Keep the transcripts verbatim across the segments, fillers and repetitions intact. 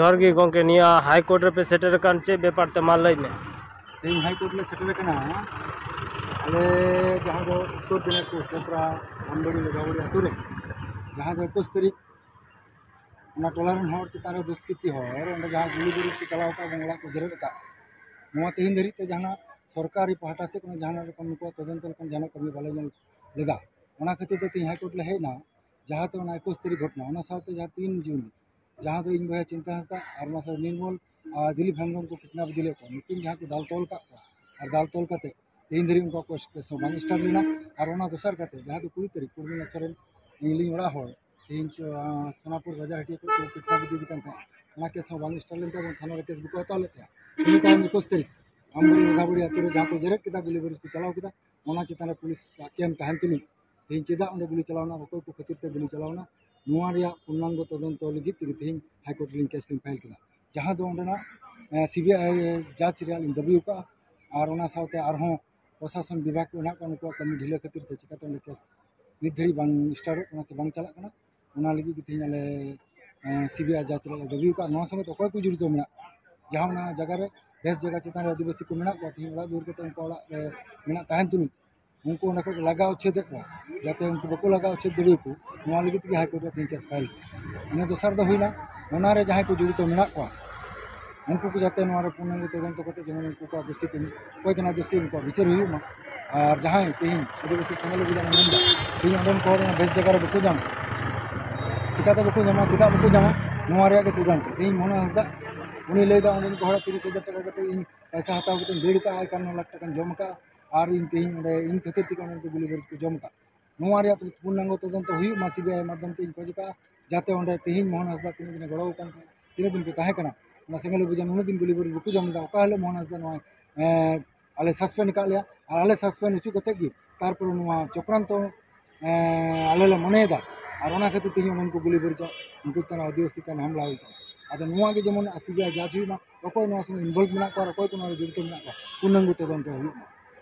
ᱡᱚᱦᱟᱨ ᱜᱮ ᱜᱚᱢᱠᱮ, ᱱᱤᱭᱟᱹ ᱦᱟᱭ ᱠᱳᱨᱴ ᱨᱮᱯᱮ ᱥᱮᱴᱮᱨ ᱟᱠᱟᱱ, ᱪᱮᱫ ᱵᱮᱯᱟᱨ ᱛᱮ, ᱢᱟ ᱞᱟᱹᱭ ᱢᱮ᱾ ᱛᱮᱦᱮᱧ ᱦᱟᱭ ᱠᱳᱨᱴ ᱞᱮ ᱥᱮᱴᱮᱨ ᱟᱠᱟᱱᱟ᱾ ᱟᱞᱮ ᱡᱟᱦᱟᱸ ᱫᱚ ᱩᱛᱛᱚᱨ ᱫᱤᱱᱟᱡᱽᱯᱩᱨ ᱪᱚᱯᱨᱟ, ᱟᱢᱵᱟᱲᱤ, ᱞᱚᱜᱟᱵᱟᱲᱤ ᱟᱹᱛᱩ ᱨᱮ, ᱡᱟᱦᱟᱸ ᱫᱚ ᱮᱠᱩᱥ ᱛᱟᱹᱨᱤᱠᱷ, ᱚᱱᱟ ᱴᱚᱞᱟ ᱨᱮᱱ ᱦᱚᱲ ᱪᱮᱛᱟᱱ ᱨᱮ ᱫᱩᱥᱠᱨᱤᱛᱤ ᱦᱚᱲ ᱚᱸᱰᱮ ᱡᱟᱦᱟᱸ ᱜᱩᱞᱤ ᱵᱟᱹᱨᱩᱫ ᱠᱚ ᱪᱟᱞᱟᱣ ᱟᱠᱟᱫ ᱮᱵᱚᱝ ᱚᱲᱟᱜ ᱠᱚ ᱡᱮᱨᱮᱫ ᱟᱠᱟᱫ, ᱱᱚᱣᱟ ᱛᱮᱦᱮᱧ ᱫᱷᱟᱹᱨᱤᱡ ᱛᱮ ᱡᱟᱦᱟᱱᱟᱜ ᱥᱚᱨᱠᱟᱨᱤ ᱯᱟᱦᱴᱟ ᱥᱮᱫ ᱠᱷᱚᱱ ᱡᱟᱦᱟᱱᱟᱜ ᱨᱚᱠᱚᱢ ᱱᱩᱠᱩᱣᱟᱜ ᱛᱚᱫᱚᱱᱛᱚ ᱞᱮᱠᱟᱱ ᱡᱟᱦᱟᱱᱟᱜ ᱠᱟᱹᱢᱤ ᱵᱟᱞᱮ ᱧᱮᱞ ᱞᱮᱫᱟ᱾ ᱚᱱᱟ ᱠᱷᱟᱹᱛᱤᱨ ᱛᱮ ᱛᱮᱦᱮᱧ ᱦᱟᱭ ᱠᱳᱨᱴ ᱞᱮ ᱦᱮᱡ ᱮᱱᱟ᱾ ᱡᱟᱦᱟᱸ ᱛᱮ ᱚᱱᱟ ᱮᱠᱩᱥ ᱛᱟᱹᱨᱤᱠᱷ ᱜᱷᱚᱴᱚᱱᱟ, ᱚᱱᱟ ᱥᱟᱶᱛᱮ ᱡᱟᱦᱟᱸ ᱛᱤᱱ ᱡᱩᱱ, ᱡᱟᱦᱟᱸ ᱫᱚ ᱤᱧ ᱵᱚᱭᱦᱟ ᱪᱤᱱᱛᱟᱹ ᱦᱟᱸᱥᱫᱟ ᱟᱨ ᱚᱱᱟ ᱥᱟᱶᱛᱮ ᱱᱤᱨᱢᱚᱞ ᱟᱨ ᱫᱤᱞᱤᱯ ᱦᱮᱢᱵᱨᱚᱢ ᱠᱚ ᱠᱤᱰᱱᱟᱯ ᱤᱫᱤ ᱞᱮᱫ ᱠᱚᱣᱟ, ᱱᱩᱠᱤᱱ ᱡᱟᱦᱟᱸ ᱠᱚ ᱫᱟᱞ ᱛᱚᱞ ᱠᱟᱜ ᱠᱚᱣᱟ ᱟᱨ ᱫᱟᱞ ᱛᱚᱞ ᱠᱟᱛᱮ ᱛᱮᱦᱮᱧ ᱫᱷᱟᱹᱨᱤᱡ ᱩᱱᱠᱩᱣᱟᱜ ᱠᱚ ᱠᱮᱥ ᱦᱚᱸ ᱵᱟᱝ ᱥᱴᱟᱨᱴ ᱞᱮᱱᱟ᱾ ᱟᱨ ᱚᱱᱟ ᱫᱚᱥᱟᱨ ᱠᱟᱛᱮ ᱡᱟᱦᱟᱸ ᱫᱚ ᱠᱩᱲᱤ ᱛᱟᱹᱨᱤᱠᱷ ᱯᱩᱨᱱᱤᱢᱟ ᱥᱚᱨᱮᱱ, ᱤᱧ ᱞᱤᱧ ᱚᱲᱟᱜ ᱦᱚᱲ, ᱛᱮᱦᱮᱧ ᱪᱚ-, ᱟᱸ, ᱥᱳᱱᱟᱯᱩᱨ ᱵᱟᱡᱟᱨ ᱦᱟᱹᱴᱤᱭᱟᱹ ᱠᱷᱚᱱ ᱠᱚ ᱠᱤᱰᱱᱟᱯ ᱤᱫᱤᱭᱮ ᱠᱟᱱ ᱛᱟᱦᱮᱸᱫ, ᱚᱱᱟ ᱠᱮᱥ ᱦᱚᱸ ᱵᱟᱝ ᱥᱴᱟᱨᱴ ᱞᱮᱱ ᱛᱟᱵᱚᱱ, ᱛᱷᱟᱱᱟ ᱨᱮ ᱠᱮᱥ ᱵᱟᱠᱚ ᱦᱟᱛᱟᱣ ᱞᱮᱫ ᱛᱟᱦᱮᱸᱫ᱾ ᱤᱱᱟᱹ ᱛᱟᱭᱚᱢ ᱮᱠᱩᱥ ᱛᱟᱹᱨᱤᱠᱷ ᱟᱢᱵᱟᱲᱤ ᱨᱟᱫᱷᱟᱵᱟᱲᱤ ᱟᱹᱛᱩ ᱨᱮ ᱡᱟᱦᱟᱸ ᱠᱚ ᱡᱮᱨᱮᱫ ᱠᱮᱫᱟ, ᱜᱩᱞᱤ ᱵᱟᱹᱨᱩᱫ ᱠᱚ ᱪᱟᱞᱟᱣ ᱠᱮᱫᱟ, ᱚᱱᱟ ᱪᱮᱛᱟᱱ ᱨᱮ ᱯᱩᱞᱤᱥ ᱠᱮᱢᱯ ᱛᱟᱦᱮᱱ ᱛᱩᱞᱩᱡ ᱛᱮᱦᱮᱧ ᱪᱮᱫᱟᱜ ᱚᱸᱰᱮ ᱜᱩᱞᱤ ᱪᱟᱞᱟᱣᱱᱟ, ᱚᱠᱚᱭ ᱠᱚ ᱠᱷᱟᱹᱛᱤᱨ ᱛᱮ ᱜᱩᱞᱤ ᱪᱟᱞᱟᱣᱱᱟ, ᱱᱚᱣᱟ ᱨᱮᱭᱟᱜ ᱯᱩᱨᱱᱟᱝᱜᱚ ᱛᱚᱫᱚᱱᱛᱚ ᱞᱟᱹᱜᱤᱫ ᱛᱮᱜᱮ ᱛᱮᱦᱮᱧ ᱦᱟᱭ ᱠᱳᱨᱴ ᱨᱮᱞᱤᱧ ᱠᱮᱥ ᱞᱤᱧ ᱯᱷᱟᱭᱤᱞ ᱠᱮᱫᱟ, ᱡᱟᱦᱟᱸ ᱫᱚ ᱚᱸᱰᱮᱱᱟᱜ, ᱮ, ᱥᱤᱵᱤᱟᱭ ᱡᱟᱡᱽ ᱨᱮᱭᱟᱜ ᱞᱤᱧ ᱫᱟᱹᱵᱤ ᱟᱠᱟᱫᱼᱟ᱾ ᱟᱨ ᱚᱱᱟ ᱥᱟᱶᱛᱮ ᱟᱨᱦᱚᱸ ᱯᱨᱚᱥᱟᱥᱚᱱ ᱵᱤᱵᱷᱟᱜᱽ ᱠᱚ ᱦᱮᱱᱟᱜ ᱠᱚᱣᱟ, ᱱᱩᱠᱩᱣᱟᱜ ᱠᱟᱹᱢᱤ ᱰᱷᱤᱞᱟᱹ ᱠᱷᱟᱹᱛᱤᱨ ᱛᱮ ᱪᱤᱠᱟᱹᱛᱮ ᱚᱸᱰᱮ ᱠᱮᱥ ᱱᱤᱛ ᱫᱷᱟᱹᱨᱤᱡ ᱵᱟᱝ ᱥᱴᱟᱨᱴᱚᱜ ᱠᱟᱱᱟ ᱥᱮ ᱵᱟᱝ ᱪᱟᱞᱟᱜ ᱠᱟᱱᱟ, ᱚᱱᱟ ᱞᱟᱹᱜᱤᱫ ᱜᱮ ᱛᱮᱦᱮᱧ ᱟᱞᱮ, ᱮ, ᱥᱤᱵᱤᱟᱭ ᱡᱟᱡᱽ ᱨᱮᱭᱟᱜ ᱞᱮ ᱫᱟᱹᱵᱤ ᱟᱠᱟᱫᱼᱟ᱾ ᱱᱚᱣᱟ ᱥᱚᱢᱮᱛ ᱚᱠᱚᱭ ᱠᱚ ᱡᱚᱲᱤᱛᱚ ᱢᱮᱱᱟᱜ ᱠᱚᱣᱟ, ᱡᱟᱦᱟᱸ ᱚᱱᱟ ᱡᱟᱭᱜᱟ ᱨᱮ ᱵᱮᱥ ᱡᱟᱭᱜᱟ ᱪᱮᱛᱟᱱ ᱨᱮ ᱟᱹᱫᱤᱵᱟᱹᱥᱤ ᱠᱚ ᱢᱮᱱᱟᱜ ᱠᱚᱣᱟ, ᱛᱮᱦᱮᱧ ᱚᱲᱟᱜ ᱫᱩᱣᱟᱹᱨ ᱠᱟᱛᱮ ᱩᱱᱠᱩ ᱚᱲᱟᱜ ᱨᱮ ᱢᱮᱱᱟᱜ ᱛᱟᱦᱮᱱ ᱛᱩᱞᱩᱡ ᱩᱱᱠᱩ ᱚᱸᱰᱮ ᱠᱷᱚᱱ ᱠᱚ ᱞᱟᱜᱟ ᱩᱪᱷᱮᱫᱮᱫ ᱠᱚᱣᱟ, ᱡᱟᱛᱮ ᱩᱱᱠᱩ ᱵᱟᱠᱚ ᱞᱟᱜᱟ ᱩᱪᱷᱮᱫ ᱫᱟᱲᱮᱭᱟᱠᱚ, ᱱᱚᱣᱟ ᱞᱟᱹᱜᱤᱫ ᱛᱮᱜᱮ ᱦᱟᱭ ᱠᱳᱨᱴ ᱨᱮ ᱛᱮᱦᱮᱧ ᱠᱮᱥ ᱯᱷᱟᱭᱤᱞ᱾ ᱤᱱᱟᱹ ᱫᱚᱥᱟᱨ ᱫᱚ ᱦᱩᱭᱱᱟ, ᱚᱱᱟ ᱨᱮ ᱡᱟᱦᱟᱸᱭ ᱠᱚ ᱡᱚᱲᱤᱛᱚ ᱢᱮᱱᱟᱜ ᱠᱚᱣᱟ, ᱩᱱᱠᱩ ᱠᱚ ᱡᱟᱛᱮ ᱱᱚᱣᱟ ᱨᱮ ᱯᱩᱨᱱᱟᱝᱜᱚ ᱛᱚᱫᱚᱱᱛᱚ ᱠᱟᱛᱮ ᱡᱮᱢᱚᱱ ᱩᱱᱠᱩ ᱠᱚᱣᱟᱜ ᱫᱳᱥᱤ ᱠᱚ, ᱚᱠᱚᱭ ᱠᱟᱱᱟ ᱫᱳᱥᱤ, ᱩᱱᱠᱩᱣᱟᱜ ᱵᱤᱪᱟᱹᱨ ᱦᱩᱭᱩᱜ ᱢᱟ᱾ ᱟᱨ ᱡᱟᱦᱟᱸᱭ ᱛᱮᱦᱮᱧ ᱟᱹᱫᱤᱵᱟᱹᱥᱤ ᱥᱮᱸᱜᱮᱞ ᱚᱵᱷᱤᱡᱟᱱ ᱢᱮᱱᱫᱟ, ᱛᱮᱦᱮᱧ ᱚᱸᱰᱮᱱ ᱠᱚ ᱦᱚᱲ ᱵᱮᱥ ᱡᱟᱭᱜᱟ ᱨᱮ ᱵᱟᱠᱚ ᱧᱟᱢᱟ, ᱪᱤᱠᱟᱹᱛᱮ ᱵᱟᱠᱚ ᱧᱟᱢᱟ, ᱪᱮᱫᱟᱜ ᱵᱟᱠᱚ ᱧᱟᱢᱟ, ᱱᱚᱣᱟ ᱨᱮᱭᱟᱜ ᱜᱮ ᱛᱚᱫᱚᱱᱛᱚ᱾ ᱛᱮᱦᱮᱧ ᱢᱳᱦᱚᱱ ᱦᱟᱸᱥᱫᱟ, ᱩᱱᱤ ᱞᱟᱹᱭᱫᱟ, ᱚᱸᱰᱮᱱ ᱠᱚ ᱦᱚᱲᱟᱜ ᱛᱤᱨᱤᱥ ᱦᱟᱡᱟᱨ ᱴᱟᱠᱟ ᱠᱟᱛᱮ ᱤᱧ ᱯᱚᱭᱥᱟ ᱦᱟᱛᱟᱣ ᱠᱟᱛᱮᱧ ᱫᱟᱹᱲ ᱠᱟᱜᱼᱟ, ᱮᱠᱟᱱᱱᱚ ᱞᱟᱠᱷ ᱴᱟᱠᱟᱧ ᱡᱚᱢ ᱠᱟᱜᱼᱟ, ᱟᱨ ᱤᱧ ᱛᱮᱦᱮᱧ ᱚᱸᱰᱮ ᱤᱧ ᱠᱷᱟᱹᱛᱤᱨ ᱛᱮᱜᱮ ᱚᱸᱰᱮᱱ ᱠᱚ ᱜᱩᱞᱤ ᱵᱟᱹᱨᱩᱫ ᱠᱚ ᱡᱚᱢ ᱠᱟᱜ᱾ ᱱᱚᱣᱟ ᱨᱮᱭᱟᱜ ᱯᱩᱨᱱᱟᱝᱜᱚ ᱛᱚᱫᱚᱱᱛᱚ ᱦᱩᱭᱩᱜ ᱢᱟ, ᱥᱤᱵᱤᱟᱭ ᱢᱟᱫᱽᱫᱷᱚᱢ ᱛᱮ ᱤᱧ ᱠᱷᱚᱡᱽ ᱠᱟᱜᱼᱟ, ᱡᱟᱛᱮ ᱚᱸᱰᱮ ᱛᱮᱦᱮᱧ ᱢᱳᱦᱚᱱ ᱦᱟᱸᱥᱫᱟ ᱛᱤᱱᱟᱹᱜ ᱫᱤᱱᱮ ᱜᱚᱲᱚ ᱟᱠᱟᱱ ᱛᱟᱦᱮᱸᱫ, ᱛᱤᱱᱟᱹᱜ ᱫᱤᱱ ᱠᱚ ᱛᱟᱦᱮᱸ ᱠᱟᱱᱟ ᱚᱱᱟ ᱥᱮᱸᱜᱮᱞ ᱚᱵᱷᱤᱡᱟᱱ, ᱩᱱᱟᱹᱜ ᱫᱤᱱ ᱜᱩᱞᱤ ᱵᱟᱹᱨᱩᱫ ᱵᱟᱠᱚ ᱡᱚᱢ ᱞᱮᱫᱟ᱾ ᱚᱠᱟ ᱦᱤᱞᱳᱜ ᱢᱳᱦᱚᱱ ᱦᱟᱸᱥᱫᱟ ᱱᱚᱣᱟ, ᱮᱸ, ᱟᱞᱮ ᱥᱟᱥᱯᱮᱱᱰ ᱟᱠᱟᱫ ᱞᱮᱭᱟ, ᱟᱨ ᱟᱞᱮ ᱥᱟᱥᱯᱮᱱᱰ ᱦᱚᱪᱚ ᱠᱟᱛᱮᱫ ᱜᱮ ᱛᱟᱨᱯᱚᱨᱮ ᱱᱚᱣᱟ ᱪᱚᱠᱨᱟᱱᱛᱚ, ᱮᱸ, ᱟᱞᱮ ᱞᱮ ᱢᱚᱱᱮᱭᱮᱫᱟ᱾ ᱟᱨ ᱚᱱᱟ ᱠᱷᱟᱹᱛᱤᱨ ᱛᱮ ᱩᱱᱠᱩ ᱜᱩᱞᱤ ᱵᱟᱹᱨᱩᱫ ᱩᱱᱠᱩ ᱪᱮᱛᱟᱱ ᱟᱹᱫᱤᱵᱟᱹᱥᱤ ᱪᱮᱛᱟᱱ ᱦᱟᱢᱞᱟ ᱦᱩᱭ ᱠᱟᱱᱟ᱾ ᱟᱫᱚ ᱱᱚᱣᱟ ᱜᱮ ᱡᱮᱢᱚᱱ ᱥᱤᱵᱤᱟᱭ ᱡᱟᱡᱽ ᱦᱩᱭᱩᱜ ᱢᱟ, ᱚᱠᱚᱭ ᱱᱚᱣᱟ ᱥᱚᱸᱜᱮ ᱤᱱᱵᱚᱞᱵᱷ ᱢᱮᱱᱟᱜ ᱠᱚᱣᱟ ᱟᱨ ᱚᱠᱚᱭ ᱠᱚ ᱱᱚᱣᱟ ᱨᱮ ᱡᱚᱲᱤᱛᱚ ᱢᱮᱱᱟᱜ ᱠᱚᱣᱟ, ᱯᱩᱨᱱᱟᱝᱜᱚ ᱛᱚᱫᱚᱱᱛᱚ ᱦᱩᱭᱩᱜ ᱢᱟ᱾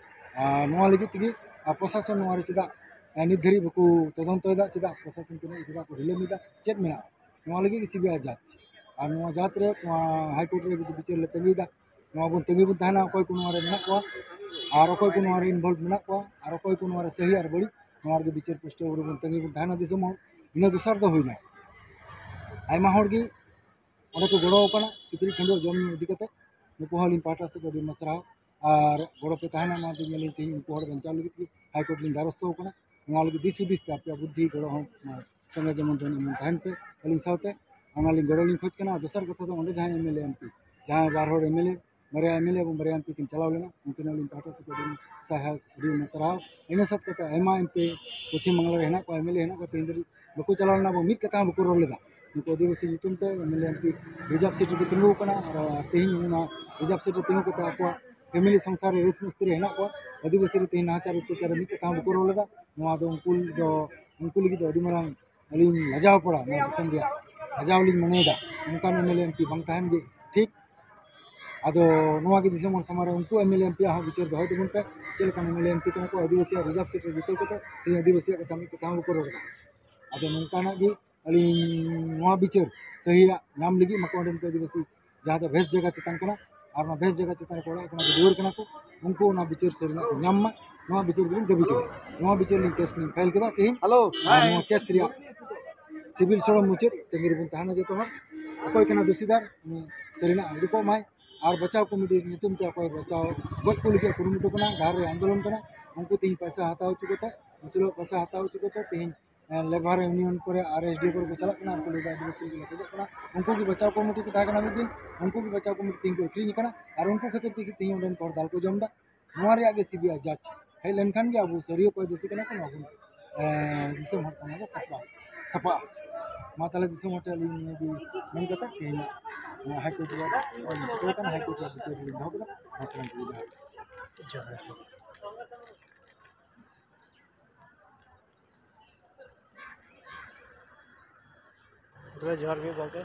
ᱟᱨ ᱱᱚᱣᱟ ᱞᱟᱹᱜᱤᱫ ᱛᱮᱜᱮ, ᱟᱨ ᱯᱨᱚᱥᱟᱥᱚᱱ ᱱᱚᱣᱟ ᱨᱮ ᱪᱮᱫᱟᱜ, ᱮᱸ, ᱱᱤᱛ ᱫᱷᱟᱹᱨᱤᱡ ᱵᱟᱠᱚ ᱛᱚᱫᱚᱱᱛᱚᱭᱮᱫᱟ, ᱪᱮᱫᱟᱜ ᱯᱨᱚᱥᱟᱥᱚᱱ ᱛᱤᱱᱟᱹᱜ, ᱪᱮᱫᱟᱜ ᱠᱚ ᱰᱷᱤᱞᱟᱹᱢᱤᱭᱮᱫᱟ, ᱪᱮᱫ ᱢᱮᱱᱟᱜᱼᱟ, ᱱᱚᱣᱟ ᱞᱟᱹᱜᱤᱫ ᱜᱮ ᱥᱤᱵᱤᱟᱭ ᱡᱟᱡᱽ᱾ ᱟᱨ ᱱᱚᱣᱟ ᱡᱟᱛ ᱨᱮ, ᱱᱚᱣᱟ ᱦᱟᱭ ᱠᱳᱨᱴ ᱨᱮ ᱡᱩᱫᱤ ᱵᱤᱪᱟᱹᱨ ᱞᱮ ᱛᱟᱺᱜᱤᱭᱮᱫᱟ, ᱱᱚᱣᱟ ᱵᱚᱱ ᱛᱟᱺᱜᱤ ᱵᱚᱱ ᱛᱟᱦᱮᱱᱟ, ᱚᱠᱚᱭ ᱠᱚ ᱱᱚᱣᱟ ᱨᱮ ᱢᱮᱱᱟᱜ ᱠᱚᱣᱟ ᱟᱨ ᱚᱠᱚᱭ ᱠᱚ ᱱᱚᱣᱟ ᱨᱮ ᱤᱱᱵᱷᱚᱞᱵᱷ ᱢᱮᱱᱟᱜ ᱠᱚᱣᱟ ᱟᱨ ᱚᱠᱚᱭ ᱠᱚ ᱱᱚᱣᱟ ᱨᱮ ᱥᱟᱹᱦᱤ ᱟᱨ ᱵᱟᱹᱲᱤᱡ, ᱱᱚᱣᱟ ᱨᱮᱜᱮ ᱵᱤᱪᱟᱹᱨ ᱯᱩᱥᱴᱟᱹᱣ ᱨᱮᱵᱚᱱ ᱛᱟᱺᱜᱤ ᱵᱚᱱ ᱛᱟᱦᱮᱱᱟ ᱫᱤᱥᱚᱢ ᱦᱚᱲ᱾ ᱤᱱᱟᱹ ᱫᱚᱥᱟᱨ ᱫᱚ ᱦᱩᱭᱱᱟ, ᱟᱭᱢᱟ ᱦᱚᱲ ᱜᱮ ᱚᱸᱰᱮ ᱠᱚ ᱜᱚᱲᱚ ᱟᱠᱟᱱᱟ ᱠᱤᱪᱨᱤᱡ ᱠᱷᱟᱹᱰᱩᱣᱟᱹᱜ ᱡᱚᱢ ᱧᱩ ᱤᱫᱤ ᱠᱟᱛᱮ, ᱱᱩᱠᱩ ᱦᱚᱸ ᱟᱹᱞᱤᱧ ᱯᱟᱦᱴᱟ ᱥᱮᱫ ᱠᱷᱚᱱ ᱟᱹᱰᱤ ᱟᱭᱢᱟ ᱥᱟᱨᱦᱟᱣ᱾ ᱟᱨ ᱜᱚᱲᱚ ᱯᱮ ᱛᱟᱦᱮᱱᱟ, ᱱᱚᱣᱟ ᱫᱚ ᱧᱮᱞ ᱤᱧ ᱛᱮᱦᱮᱧ ᱩᱱᱠᱩ ᱦᱚᱲ ᱵᱟᱧᱪᱟᱣ ᱞᱟᱹᱜᱤᱫ ᱜᱮ ᱦᱟᱭ ᱠᱳᱨᱴ ᱞᱤᱧ ᱫᱟᱨᱚᱥᱛᱚ ᱠᱟᱱᱟ᱾ ᱱᱚᱣᱟ ᱞᱟᱹᱜᱤᱫ ᱫᱤᱥ ᱦᱩᱫᱤᱥ ᱛᱮ ᱟᱯᱮᱭᱟᱜ ᱵᱩᱫᱽᱫᱷᱤ ᱜᱚᱲᱚ ᱦᱚᱸ, ᱱᱚᱣᱟ ᱥᱚᱸᱜᱮ ᱡᱮᱢᱚᱱ ᱛᱮᱢᱚᱱ ᱛᱟᱦᱮᱱ ᱯᱮ ᱟᱹᱞᱤᱧ ᱥᱟᱶᱛᱮ, ᱚᱱᱟ ᱞᱤᱧ ᱜᱚᱲᱚ ᱞᱤᱧ ᱠᱷᱚᱡᱽ ᱠᱟᱱᱟ᱾ ᱟᱨ ᱫᱚᱥᱟᱨ ᱠᱟᱛᱷᱟ ᱫᱚ ᱚᱸᱰᱮ ᱡᱟᱦᱟᱸᱭ M L A M P, ᱡᱟᱦᱟᱸᱭ ᱵᱟᱨ ᱦᱚᱲ ᱮᱢ ᱮᱞ ᱮ, ᱵᱟᱨᱭᱟ ᱮᱢ ᱮᱞ ᱮ ᱮᱵᱚᱝ ᱵᱟᱨᱭᱟ ᱮᱢ ᱯᱤ ᱠᱤᱱ ᱪᱟᱞᱟᱣ ᱞᱮᱱᱟ, ᱩᱱᱠᱤᱱ ᱟᱹᱞᱤᱧ ᱯᱟᱦᱴᱟ ᱥᱮᱫ ᱠᱷᱚᱱ ᱟᱹᱰᱤ ᱥᱟᱨᱦᱟᱣ, ᱟᱹᱰᱤ ᱥᱟᱨᱦᱟᱣ᱾ ᱤᱱᱟᱹ ᱥᱟᱛ ᱠᱟᱛᱮ ᱟᱭᱢᱟ ᱮᱢ ᱯᱤ ᱯᱚᱪᱷᱤᱢ ᱵᱟᱝᱞᱟ ᱨᱮ ᱦᱮᱱᱟᱜ ᱠᱚᱣᱟ, ᱮᱢ ᱮᱞ ᱮ ᱦᱮᱱᱟᱜ ᱠᱚᱣᱟ, ᱛᱮᱦᱮᱧ ᱫᱷᱟᱹᱵᱤᱡ ᱵᱟᱠᱚ ᱪᱟᱞᱟᱣ ᱞᱮᱱᱟ, ᱮᱵᱚᱝ ᱢᱤᱫ ᱠᱟᱛᱷᱟ ᱦᱚᱸ ᱵᱟᱠᱚ ᱨᱚᱲ ᱞᱮᱫᱟ᱾ ᱱᱩᱠᱩ ᱟᱹᱫᱤᱵᱟᱹᱥᱤ ᱧᱩᱛᱩᱢ ᱛᱮ M L A M P reserve seat ᱨᱮᱠᱚ ᱛᱤᱸᱜᱩ ᱟᱠᱟᱱᱟ ᱟᱨ ᱛᱮᱦᱮᱧ ᱚᱱᱟ ᱨᱤᱡᱟᱨᱵᱷ ᱥᱤᱴ ᱨᱮ ᱛᱤᱸᱜᱩ ᱠᱟᱛᱮ ᱟᱠᱚᱣᱟᱜ ᱯᱷᱮᱢᱮᱞᱤ ᱥᱚᱝᱥᱟᱨ ᱨᱮ ᱨᱮᱥ ᱢᱚᱥᱛᱤ ᱨᱮ ᱦᱮᱱᱟᱜ ᱠᱚᱣᱟ᱾ ᱟᱹᱫᱤᱵᱟᱹᱥᱤ ᱨᱮ ᱛᱮᱦᱮᱧ ᱱᱟᱦᱟᱪᱟᱨ ᱚᱛᱛᱟᱪᱟᱨ ᱨᱮ ᱢᱤᱫ ᱠᱟᱛᱷᱟ ᱦᱚᱸ ᱵᱟᱠᱚ ᱨᱚᱲ ᱞᱮᱫᱟ᱾ ᱱᱚᱣᱟ ᱫᱚ ᱩᱱᱠᱩ ᱫᱚ, ᱩᱱᱠᱩ ᱞᱟᱹᱜᱤᱫ ᱫᱚ ᱟᱹᱰᱤ ᱢᱟᱨᱟᱝ ᱟᱹᱞᱤᱧ ᱞᱟᱡᱟᱣ ᱯᱟᱲᱟ, ᱱᱚᱣᱟ ᱫᱤᱥᱚᱢ ᱨᱮᱭᱟᱜ ᱞᱟᱡᱟᱣ ᱞᱤᱧ ᱢᱚᱱᱮᱭᱮᱫᱟ᱾ ᱚᱱᱠᱟᱱ M L A M P ᱵᱟᱝ ᱛᱟᱦᱮᱱ ᱜᱮ ᱴᱷᱤᱠ᱾ ᱟᱫᱚ ᱱᱚᱣᱟ ᱜᱮ ᱫᱤᱥᱚᱢ ᱦᱚᱲ ᱥᱟᱢᱟᱝ ᱨᱮ ᱩᱱᱠᱩ M L A M P ᱭᱟᱜ ᱦᱚᱸ ᱵᱤᱪᱟᱹᱨ ᱫᱚᱦᱚᱭ ᱛᱟᱵᱚᱱ ᱯᱮ, ᱪᱮᱫ ᱞᱮᱠᱟᱱ M L A M P ᱠᱟᱱᱟ ᱠᱚ, ᱟᱹᱫᱤᱵᱟᱹᱥᱤᱭᱟᱜ ᱨᱤᱡᱟᱨᱵᱷ ᱥᱤᱴ ᱨᱮ ᱡᱤᱛᱟᱹᱣ ᱠᱟᱛᱮ ᱛᱮᱦᱮᱧ ᱟᱹᱫᱤᱵᱟᱹᱥᱤᱭᱟᱜ ᱠᱟᱛᱷᱟ ᱢᱤᱫ ᱠᱟᱛᱷᱟ ᱦᱚᱸ ᱵᱟᱠᱚ ᱨᱚᱲ ᱠᱟᱫᱟ᱾ ᱟᱫᱚ ᱱᱚᱝᱠᱟᱱᱟᱜ ᱜᱮ ᱟᱹᱞᱤᱧ ᱱᱚᱣᱟ ᱵᱤᱪᱟᱹᱨ ᱥᱟᱹᱦᱤᱭᱟᱜ ᱧᱟᱢ ᱞᱟᱹᱜᱤᱫ ᱢᱟᱠᱚ ᱚᱸᱰᱮᱱ ᱠᱚ ᱟᱹᱫᱤᱵᱟᱹᱥᱤ ᱡᱟᱦᱟᱸ ᱫᱚ ᱵᱮᱥ ᱡᱟᱭᱜᱟ ᱪᱮᱛᱟᱱ ᱠᱟᱱᱟ, ᱟᱨ ᱚᱱᱟ ᱵᱮᱥ ᱡᱟᱭᱜᱟ ᱪᱮᱛᱟᱱ ᱨᱮᱠᱚ ᱚᱲᱟᱜ ᱠᱟᱱᱟ, ᱠᱚ ᱫᱩᱣᱟᱹᱨ ᱠᱟᱱᱟ ᱠᱚ, ᱩᱱᱠᱩ ᱚᱱᱟ ᱵᱤᱪᱟᱹᱨ ᱥᱟᱹᱨᱤᱱᱟᱜ ᱠᱚ ᱧᱟᱢ ᱢᱟ, ᱱᱚᱣᱟ ᱵᱤᱪᱟᱹᱨ ᱜᱮᱞᱤᱧ ᱫᱟᱹᱵᱤ ᱠᱮᱫᱟ᱾ ᱱᱚᱣᱟ ᱵᱤᱪᱟᱹᱨ ᱞᱤᱧ ᱠᱮᱥ ᱞᱤᱧ ᱯᱷᱟᱭᱤᱞ ᱠᱮᱫᱟ ᱛᱮᱦᱮᱧ᱾ ᱦᱮᱞᱳ, ᱟᱨ ᱱᱚᱣᱟ ᱠᱮᱥ ᱨᱮᱭᱟᱜ ᱥᱤᱵᱤᱞ ᱥᱚᱲᱚᱢ ᱢᱩᱪᱟᱹᱫ ᱛᱟᱺᱜᱤ ᱨᱮᱵᱚᱱ ᱛᱟᱦᱮᱱᱟ ᱡᱚᱛᱚ ᱦᱚᱲ᱾ ᱚᱠᱚᱭ ᱠᱟᱱᱟ ᱫᱩᱥᱤᱫᱟᱨ, ᱩᱱᱤ ᱥᱟᱹᱨᱤᱱᱟᱜ ᱩᱰᱩᱠᱚᱜ ᱢᱟᱭ᱾ ᱟᱨ ᱵᱟᱪᱟᱣ ᱠᱚᱢᱤᱴᱤ ᱧᱩᱛᱩᱢ ᱛᱮ ᱚᱠᱚᱭ ᱵᱟᱪᱟᱣ ᱜᱚᱡ ᱠᱚ ᱞᱟᱹᱜᱤᱫ ᱠᱩᱨᱩᱢᱩᱴᱩ ᱠᱟᱱᱟ, ᱰᱟᱦᱟᱨ ᱨᱮ ᱟᱱᱫᱳᱞᱚᱱ ᱠᱟᱱᱟ, ᱩᱱᱠᱩ ᱛᱮᱦᱮᱧ ᱯᱚᱭᱥᱟ ᱦᱟᱛᱟᱣ ᱦᱚᱪᱚ ᱠᱟᱛᱮ, ᱢᱩᱥᱞᱟᱹᱣᱟᱜ ᱯᱚᱭᱥᱟ ᱦᱟᱛᱟᱣ ᱦᱚᱪᱚ ᱠᱟᱛᱮ ᱛᱮᱦᱮᱧ ᱞᱮᱵᱟᱨ ᱤᱭᱩᱱᱤᱭᱚᱱ ᱠᱚᱨᱮ ᱟᱨ ᱮᱥ ᱰᱤ ᱳ ᱠᱚᱨᱮ ᱠᱚ ᱪᱟᱞᱟᱜ ᱠᱟᱱᱟ, ᱟᱨ ᱠᱚ ᱞᱟᱹᱭᱫᱟ ᱟᱹᱫᱤᱵᱟᱹᱥᱤ ᱞᱟᱹᱜᱤᱫ ᱞᱮ ᱠᱷᱚᱡᱚᱜ ᱠᱟᱱᱟ᱾ ᱩᱱᱠᱩ ᱜᱮ ᱵᱟᱪᱟᱣ ᱠᱚᱢᱤᱴᱤ ᱠᱚ ᱛᱟᱦᱮᱸ ᱠᱟᱱᱟ ᱢᱤᱫ ᱫᱤᱱ, ᱩᱱᱠᱩ ᱜᱮ ᱵᱟᱪᱟᱣ ᱠᱚᱢᱤᱴᱤ ᱛᱮᱦᱮᱧ ᱠᱚ ᱟᱹᱠᱷᱨᱤᱧ ᱟᱠᱟᱱᱟ, ᱟᱨ ᱩᱱᱠᱩ ᱠᱷᱟᱹᱛᱤᱨ ᱛᱮᱜᱮ ᱛᱮᱦᱮᱧ ᱚᱸᱰᱮᱱ ᱠᱚ ᱦᱚᱲ ᱫᱟᱞ ᱠᱚ ᱡᱚᱢ ᱮᱫᱟ᱾ ᱱᱚᱣᱟ ᱨᱮᱭᱟᱜ ᱜᱮ ᱥᱤ ᱵᱤ ᱟᱭ ᱡᱟᱡᱽ ᱦᱮᱡ ᱞᱮᱱᱠᱷᱟᱱ ᱜᱮ ᱟᱵᱚ ᱥᱟᱹᱨᱤ ᱚᱠᱚᱭ ᱫᱳᱥᱤ ᱠᱟᱱᱟ ᱠᱚ, ᱱᱚᱣᱟ ᱵᱚᱱ, ᱮ, ᱫᱤᱥᱚᱢ ᱦᱚᱲ ᱥᱟᱢᱟᱝ ᱨᱮ ᱥᱟᱯᱲᱟᱣ, ᱥᱟᱯᱲᱟᱜᱼᱟ᱾ ᱢᱟ ᱛᱟᱦᱚᱞᱮ ᱫᱤᱥᱚᱢ ᱦᱚᱲ ᱴᱷᱮᱱ ᱟᱹᱞᱤᱧ ᱱᱤᱭᱟᱹ ᱜᱮ ᱢᱮᱱ ᱠᱟᱛᱮ ᱛᱮᱦᱮᱧ ᱱᱚᱣᱟ ᱦᱟᱭ ᱠᱳᱨᱴ ᱨᱮ ᱥᱮᱴᱮᱨ ᱠᱟᱱᱟ, ᱦᱟᱭ ᱠᱳᱨᱴ ᱨᱮ ᱵᱤᱪᱟᱹᱨ ᱞᱤᱧ ᱫᱚᱦᱚ ᱠᱮᱫᱟ᱾ ᱢᱟ ᱥᱟᱱᱟᱢ ᱠᱚᱜᱮ ᱡᱚᱦᱟᱨ᱾ ᱡᱚᱦᱟᱨ ᱜᱮ᱾ ᱛᱚᱵᱮ ᱡᱚᱦᱟᱨ ᱜᱮ ᱜᱚᱢᱠᱮ᱾